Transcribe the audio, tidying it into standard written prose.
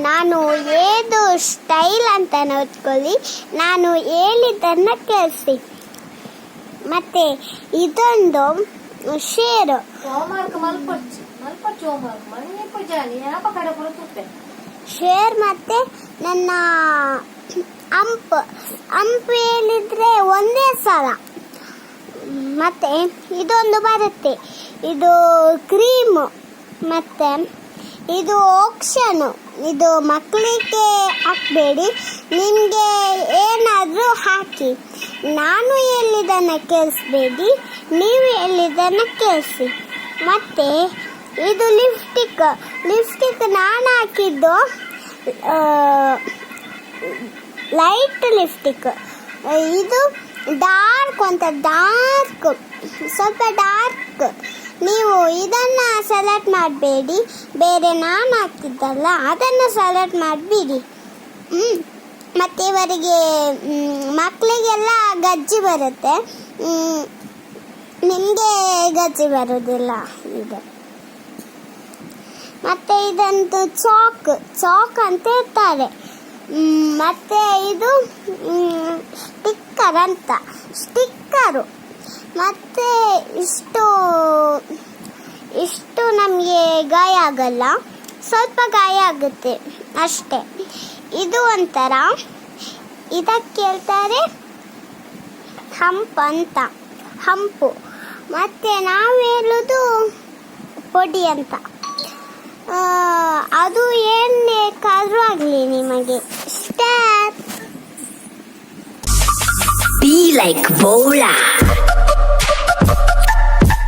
ನಾನು ಏದು ಸ್ಟೈಲ್ ಅಂತ ನೋಡ್ಕೊಳ್ಳಿ. ನಾನು ಹೇಳಿದ್ದನ್ನು ಕೇಳಿಸಿ. ಮತ್ತು ಇದೊಂದು ಶೇರು. ಹೋಮ್ವರ್ಕ್ ಮಲ್ಪೊಚ್ಚಿ ಮಲ್ಪೊಚ್ಚಿ, ಹೋಮ್ವರ್ಕ್ ಮನ್ನಿಪ್ಪು ಜಾಲಿ ಯಾಪ ಕಡೆ ಪೂರ ತೂಪೆ. ಶೇರ್ ಮತ್ತು ನನ್ನ ಅಂಪ್. ಅಂಪ್ ಹೇಳಿದರೆ ಒಂದೇ ಸಲ. ಮತ್ತು ಇದೊಂದು ಬರುತ್ತೆ, ಇದು ಕ್ರೀಮು. ಮತ್ತು ಇದು ಓಕ್ಷನು. ಇದು ಮಕ್ಕಳಿಗೆ ಹಾಕಬೇಡಿ, ನಿಮಗೆ ಏನಾದರೂ ಹಾಕಿ. ನಾನು ಹೇಳಿದ್ದನ್ನು ಕೇಳಿಸ್ಬೇಡಿ, ನೀವು ಹೇಳಿದ್ದನ್ನು ಕೇಳಿಸಿ. ಮತ್ತು ಇದು ಲಿಪ್ಸ್ಟಿಕ್. ಲಿಪ್ಸ್ಟಿಕ್ ನಾನು ಹಾಕಿದ್ದು ಲೈಟ್ ಲಿಪ್ಸ್ಟಿಕ್. ಇದು ಡಾರ್ಕ್ ಅಂತ, ಡಾರ್ಕ್, ಸ್ವಲ್ಪ ಡಾರ್ಕ್. ನೀವು ಇದನ್ನು ಸೆಲೆಕ್ಟ್ ಮಾಡಬೇಡಿ, ಬೇರೆ ನಾನು ಹಾಕಿದ್ದಲ್ಲ, ಅದನ್ನು ಸೆಲೆಕ್ಟ್ ಮಾಡಿಬಿಡಿ. ಮತ್ತು ಇವರಿಗೆ ಮಕ್ಕಳಿಗೆಲ್ಲ ಗಜ್ಜಿ ಬರುತ್ತೆ. ನಿಮಗೆ ಗಜ್ಜಿ ಬರೋದಿಲ್ಲ ಇದು. ಮತ್ತು ಇದೊಂದು ಚಾಕ್, ಚಾಕ್ ಅಂತ ಇರ್ತಾರೆ. ಮತ್ತೆ ಇದು ಸ್ಟಿಕ್ಕರ್ ಅಂತ, ಸ್ಟಿಕ್ಕರು. ಮತ್ತೆ ಇಷ್ಟು ಇಷ್ಟು ನಮಗೆ ಗಾಯ ಆಗಲ್ಲ, ಸ್ವಲ್ಪ ಗಾಯ ಆಗುತ್ತೆ ಅಷ್ಟೇ. ಇದು ಒಂಥರ, ಇದಕ್ಕೆ ಹೇಳ್ತಾರೆ ಹಂಪ್ ಅಂತ, ಹಂಪು. ಮತ್ತು ನಾವು ಹೇಳೋದು ಪೊಡಿ ಅಂತ. ಅದು ಏನು ಬೇಕಾದರೂ ಆಗಲಿ ನಿಮಗೆ. Stop. Be like Bola.